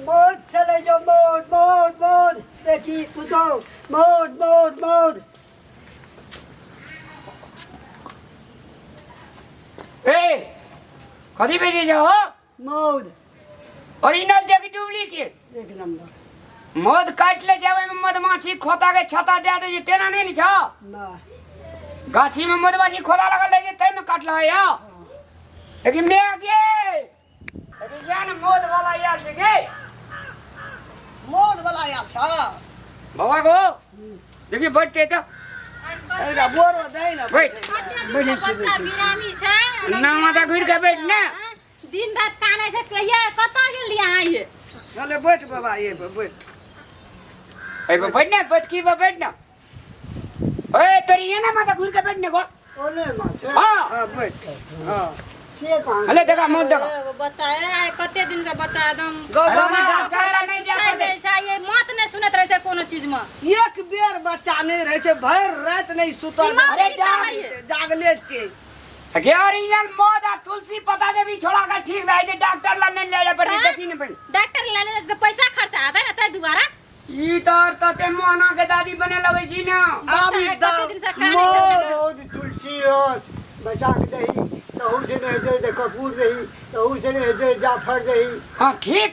मौत चले जो मौत मौत मौत बेटी पुतोह मौत मौत मौत। ए कथी बेचै छ हो? मौत। ओरिजिनल छै कि डुप्लीकेट? एक नंबर। मध काटि ले छै, ओहिमे मधुमाछी खोता के छत्ता दए दै छै, तेना नहि ने छौ? नहि। गाछी में मधुमाछी खोता लगल रहै छै, ताहिमे काटल है यौ। लेकिन मैं गे, लेकिन या ने मध वाला आयल छै गे। मौध वाला आयल छ। बाबा गो, देखिए बैठते तऽ। एकटा बोरो दै ने। बैठ। कते दिन से बच्चा बिरामी छै। ना माथा घुरि के बैठ ने। दिन रात कानै छै। कहिया कतऽ गेल रहियै अहाँ ये? चले बैठ बाबा, ये बैठ। एहि पर बैठ ने, बैठकी पर बैठ ने। ओए तोरी ये ना माथा घुरि के बैठ ने गो। ओने माथे। हाँ। हाँ बैठ, हाँ। से कहाँ? अले देखा मुँह देखा। एगो बच्चा है, आइ कते दिन से बच्चा एकदम गौ अरे बाबा। डॉक्टर ला नहीं जाय सुतै पड़तै। नहि छै, ये मत नहि सुनैत रहै छै कोनो चीज मे। एक बेर बच्चा नहीं रहे छै, भरि राति नहीं सुतल। अरे जागले डॉक्टर। जागले छियै। गे ओरिजिनल मौध आ तुलसी पता देबी छोड़ा के ठीक भए जेतै, डॉक्टर ला नहीं ले जाय पड़तै। हाँ? देखी ने पहिले। डॉक्टर लए ले तऽ पैसा खर्चा हेतै ने, ताहि दुआरे। ई तर तते मोहना के दादी बने लगै छी ने। आब ई बच्चा कते दिन से कानै छै। मौध। मौध तुलसी रस बचा के दही, तहू से नहीं हेतै तऽ कपूर दही, तहू से नहीं हेतै जाफर दही। हाँ ठीक।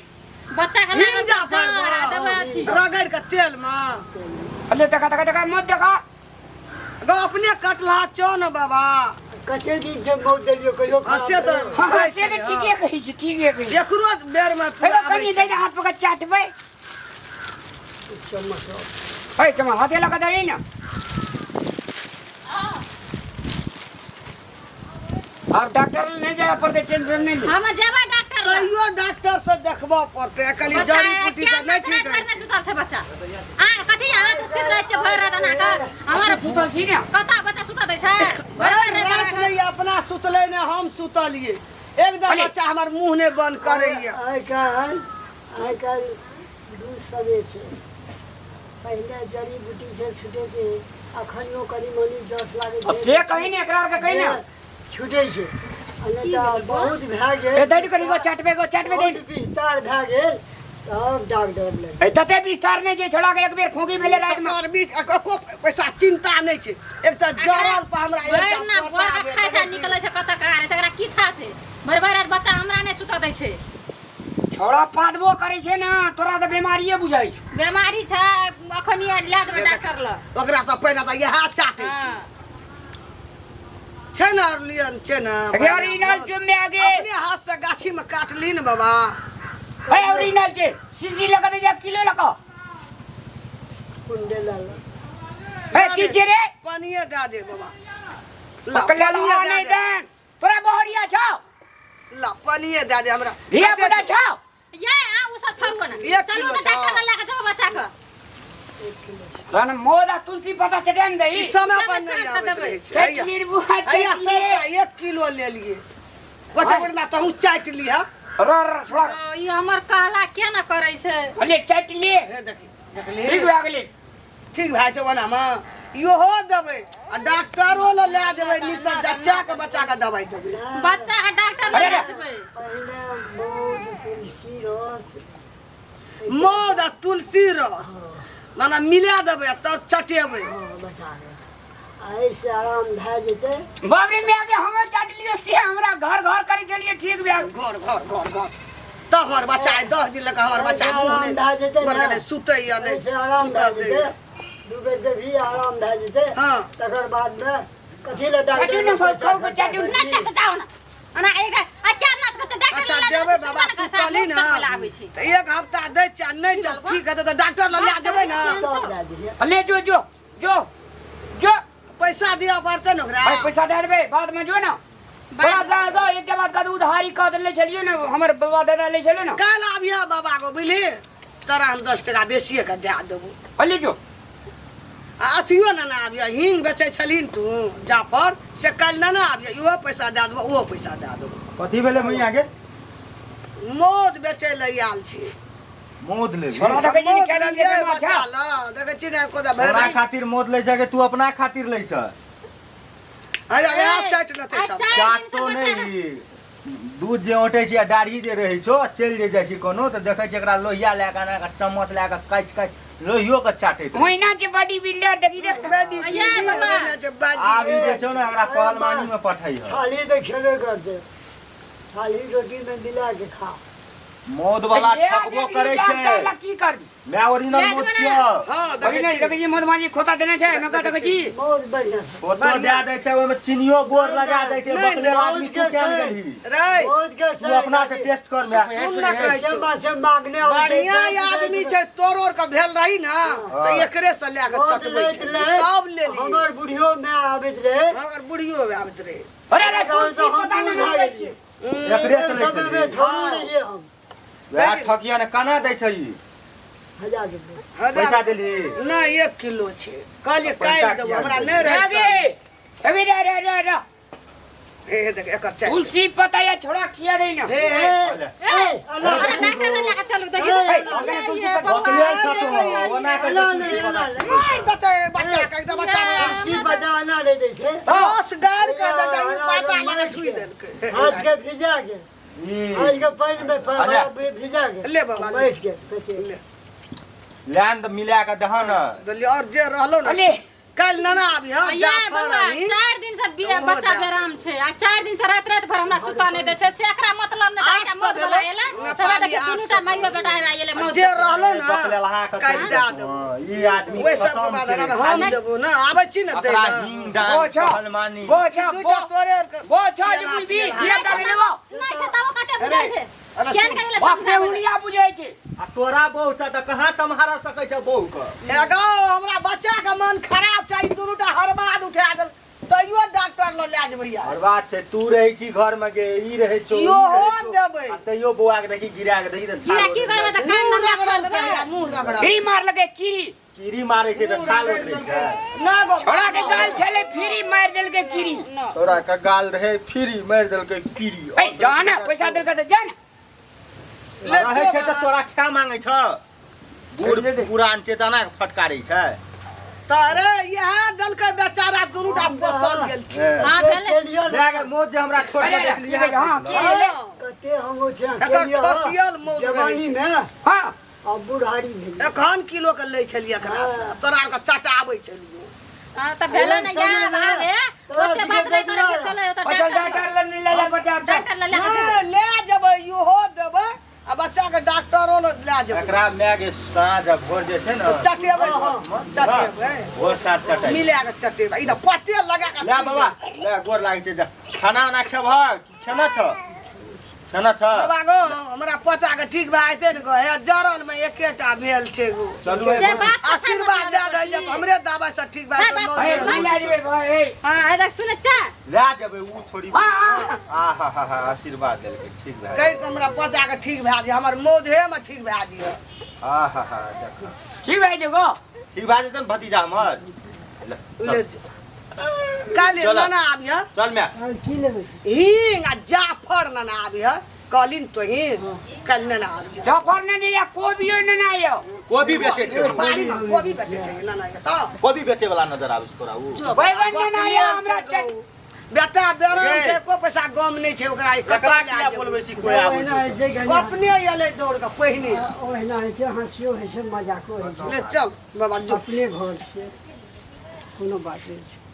बच्चा के लागल छै जाफर जर आ देबै अथी। रगड़ के तेल मे। अरे देखा देखा देखा मत देखा। गो अपने कटला चो ने बाबा। कते दिन से मौत देलियो कहियो हाँ, से तऽ हाँ हाँ से तऽ ठीके कहै छी, ठीके कहै छी। एकरो बेर मे एगो कनि दे दे हाथ पकड़ चाटबै। चम्मच। ए चम्मच हाथे लगा दही ने। आब डॉक्टर लग नहीं जाए पड़तै, टेंशन नहीं ले। हम जेबै डॉक्टर लग। तैयो डॉक्टर से देखबऽ पड़तै, कनि बच्चा जड़ी बूटी क्या से नहि रात ठीक भरि नहि सुतल छै बच्चा। आ कथी अहाँ तऽ सुति रहै छियै भरि राति एना कऽ हमर। सुतल छी ने? कतऽ बच्चा सुतऽ दै छै भरि भरि राति? राति नहि अपना सुतलै ने हम सुतलियै एकदम। अरे। बच्चा हमर मुँह नहि बंद करैया। आइ काल्हि आइ काल्हि दूध सबे छै, पहिले जड़ी बूटी से छूटे छै, अखनियो कनि मनि जस लागै आ छै। से कही ने एकरा आरके कही ने। छूटे छै आ नहि तऽ बहुत भए ए गेल। दै कनि गो चटबे, गो चटबे दे। बहुत विस्तार भए गेल तब डॉक्टर लग। ए तते विस्तार नहि जे छोड़ा के एक बेर खोंखी भेलै राति में। तकर बीच एको पैसा चिंता नहि छै, एक तऽ जरल पर हमरा भरि एकटा ना पोता भरि के भेल, खाइ छै देखै छी। निकलै छै कतऽ कहाँ रहै छै, एकरा की था छै? भरि भरि राति बच्चा हमरा नहि सुतऽ दै छै। छोड़ा पादबो करै छै ने, तोरा तऽ बीमारिये बुझाइ छौ। बेमारी छै, अखन ये लए जेबै डॉक्टर लग। ओकरा से पहिने तऽ इएह चाटै छै। हाँ। छै ने अरलियन छै ने। गे ओरिजिनल चुम्मे आगे। अपने हाथ से गाछी में काटली ने बाबा। ए ओरिजिनल छै, सीसी लगा दे जा किलो लगा। कुंडे लाल। ए की छै रे? पानिये दए दे बाबा। ला, पकड़ ले पानिये दए नहीं दे। देन। तोरा बहरिया छौ। ला पानिये दए दे हमरा। धिया पुता छौ। ये आ उ सब छोड़ू ने। एक चलू किलो तऽ डॉक्टर छौ। लग लए के जाउ बच्चा के। तहन मोद आ तुलसी पत्ता चटेन ई दही। समय पर देबै, नहीं साँझ के आबैत देबै। रहै छै। हैया, चटनी बुआ हैया चटनी। सबटा 1 किलो ले लिए, गोटे गोटे तहूँ चाटि लिह। र र छोड़ा। ओ, ई हमर कहला के ने करै छै? अले चटनी। हे देखी देखली। ठीक भए गेलै। ठीक भए जेतै ओनामे इहो देबै आ डॉक्टरो लग लए जेबै, नीकसँ जच्चा के बच्चा के दवाइ देबै। बच्चा के डॉक्टर लग अरे लए रे। जेबै। पहिले मौध तुलसी रस। मौध आ तुलसी रस माने मिला देबै आ तब चटेबै। हाँ, बचा के एहिसँ आराम भए जेतै। बाप रे my के, हमरो चाट लियो से हमरा घर घर करै छलियै, ठीक भए गेल। घर घर घर घर तब हमर बच्चा आइ 10 दिन लग हमर बच्चा मुँह आराम नहि भए जेतै बड़ ने। कने सुतैया नहि। एहिसँ आराम भए सुतल जेतै, दैया। दू बेर देबही आराम भए जेतै। हाँ। तकर बादमे कथी लए डॉक्टर चाटू ने, लग पैसा खाउ के खर्चा चाटू। करी? नहि चट जाओ ना ओना एक आ क्या ना सकै छै डॉक्टर अच्छा लग लए देबै जेबै, बाबा सुनबा ने तू करै छै, कहली मुँह ने चटबै लए आबै छै। तऽ एक हफ्ता दै छियै आ नहि जब ठीक हेतै तऽ डॉक्टर लग लए जेबै ने। तब दए दिहे। अले जो जो जो जो। पैसा दिअ पड़तै ने ओकरा। भाई पैसा दे देबै बाद में, जो ना तोरा से गो एकटा बात कह, उधारी कह देले छलियो ने, हमर बाबा दादा ले छलियो ने। काल्हि आबिह बाबा गो, बुझली, तोरा हम 10 टका बेसिए के दए देबो। अले जो। आ अथियो ने ने आबिह, हींग बेचै छलहिन तू जाफर से, काल्हि ने ने आबिह, इहो पैसा दए देबो, ओहो पैसा दए देबो। कथी भेलै मैया के? मौध बेचै लए आयल छी। मौध लेबही? छोड़ा देखै छी मौध केना लेलियै जे बेमार बच्चा छ। लए, देखै छी ने कोदा भरि तोरा खातिर मौध लै छै कि तू अपना खातिर लै छ? अरे, वएह चाटि लेतै आ सब। चारि दिन से चाटतो बच्चा नहि। दूध जे औंटै छी आ दाढ़ी जे रहै छौ चलि जे जाइ छी कोनो तऽ देखै छी एकरा लोहिया लए कऽ एना कऽ चम्मच लए कऽ काटि काटि लोहियो के चाटैत रहै। ओहिना छै बॉडी बिल्डर देखी देख बॉडी अये बाबा। छै बॉडी आब ई जे छौ ने एकरा पहलवानी में पठै है थाली तऽ खेबे करतै थाली रोटी में मिला के खा मौत वाला ठकबो करै छै की करबी मैं ओरिजिनल ले मौत जेबै छियौ हां अभी नहीं देखै छी मधुमाछी खोता देने छै हम का देखै छी बहुत बढ़िया छै ओतो दए दै छै ओहिमे चिनियो गोर लगा दै छै नहि, बकले आदमी तू बहुत केहन के छै। गेलही रे बहुत के तू अपना से टेस्ट कर मैं सुन ना कहै छौ चम्मा से मांगने आबै छै, बढ़िया आदमी छै तोर ओर के भेल रही ना तऽ एकरे से लए के बहुत चटबै लैत छै लैत तब ले लिए हमर बुढ़ियो माय आबैत रहे मगर बुढ़ियो आबैत रहे अरे अरे तुलसी पता हम नहीं दूर लगै भए छै एकरे से लै समय में छली छोड़ू रहियै हम वएह ठकिया ने केना दै छै ई 1000 रुपया पैसा देलही नहि 1 किलो छै कहलियै पैसा काल्हि देबो किया हमरा देबै? नहि रहै अभी अभी रे रे रे रे हे हे देख एकर चाय तुलसी पता या छोड़ा किया नहीं ना हे हे ए अना अरे डॉक्टर लग लगा चलू देखी ए, बकलेल छ तू ओना के अना तुलसी नहीं पता अना मारि देतै बच्चा के एकदम बच्चा बड़ा तुलसी पता अना दे दै छै रस गारि के दे जाइ पता लगा ठुइ देलकै हाथ के भिजा के ई हाथ के पानि में अरे। भिजा के ले बाबा, ले। बैठ के कते ले लैन तऽ मिला के दह न देलियै और जे रहलो ने अले काल्हि नाना आबी हम ये बौआ 4 दिन से बच्चा बेराम छै आ 4 दिन से रात रात भर हमरा सुता नहि दै छै से एकरा मतलब नहि छै एकरा मौत वाला एलै तब देखियौ दुनू टा माइयो बेटा आबि गेलै मौत जे रहलो ने बकलेल अहाँ के काल्हि जा देबो ई आदमी ओहि सबके खतम बाद छै अगर हम देबो ने आबै छी ने दै एकरा लए। हिंग डांग गोछा। पहलवानी गोछा दूटा तोरे आर के गोछा जे बुझबी धिया पुता के लेबो नहि छै तब ओ कते बुझै छै केहन के गेलै बाप ने समझाबै उड़िया बुझै छै आ तोरा बहु छ तऽ कहाँ सम्हारा सकै छ बहु के हे गौ हमरा बच्चा के मन खराब छै ई दुनू टा हरबाद उठा देल तैयो डॉक्टर लग लए जेबै यार बर्बाद छै तू रहै छी घर में गे ई रहै छौ ई इहो रहै छौ। देबै। आ तैयो बौआ के देखी गिरा के देखी तऽ गिरा छाल की करबै तऽ कान मुँह धंधा छोड़ रगड़ल देबै पड़ैया, मुँह रगड़ल कीड़ी मार लगे कीड़ी कीड़ी मारै छै तऽ छाल उतरै छै ना गो छोड़ा के गाल छले फ्री मार देलके कीड़ी तोरा के गाल रहै फ्री मारि देलकै कीड़ी ए जाना पैसा देलके तऽ जाना रहै छै तऽ तोरा खा मांगै छ बूढ़ पुरान छै तऽ एना के फटकारै छै तऽ अरे इएह देलकै बेचारा दुनू टा पोसल गेल छै हां भेलै केलियो लए के मौत जे हमरा छोड़ के अरे दै छलियै हां की भेलै कते हम उठे एकर खसियल मौत रहै जवानी छै। में हां अब बुढ़ारी भेल एखन किलो के लै छलियै एकरा से तोरा आरके चटाबै छलियै हां तऽ भेलै ने या आबे ओते बात नहि करे के चलै ओतऽ अच्छा डॉक्टर डॉक्टर लग ले ले पड़ते अब डॉक्टर लग लए के चलै नहि, लए जेबै इहो देबै आ बच्चा के डॉक्टरो लग लए जेबै एकरा माय के साँझ आ भोर जे छै ने चटेबै चटेबै भोर साँझ चटाइ मिला के चटेबै ई तऽ पते लगा के ले बाबा ले गोर लागै छै जा खाना उना खेबह खेना छ खेना छ बाबा गो हमरा पोता के ठीक भए जेतै ने गो हे जरल में एकेटा भेल छै गो चलू से बाप के छै आशीर्वाद दए मतलब दै जे हमरे दबाइ से ठीक भए छै जेतै बाप ए के। ले जेबै भाई हां आ देख सुन चा ले जेबै उ थोड़ी हां हां आ हा हा हा आशीर्वाद देलकै ठीक भए कहि के हमरा पोता के ठीक भए जे हमर मौधे में ठीक भए जे आ हा हा देख ठीक भए जेगो ठीक भए जेतै ने भतीजा हमर ले, ले चल काल्हि चल। नाना आबिह चल माय और की लेबै हींग आ जाफर नाना आबिह कहली ने तोही काल्हि नाना आबिह जाफर ने नहीं या कोबियो ने ना आयो कोबी बेचै छै बाड़ी में कोबी बेचै छै नाना के तऽ कोबी बेचै वाला नजर आबै छै तोरा उ बैगन ने ना आयो हमरा चट बेटा बेराम गे। छै एको पैसा गम नहि छै ओकरा ई कतऽ ककरा लए किया जेबै? बोलबै छी कोई आबै ओहिना छै होइ छै कनि अपने एलै दौड़ कऽ पहिने ओहिना होइ छै हँसियो होइ छै मजाको होइ छै ले चल बाबा जो अपने घर छियै कोनो बात नहि छै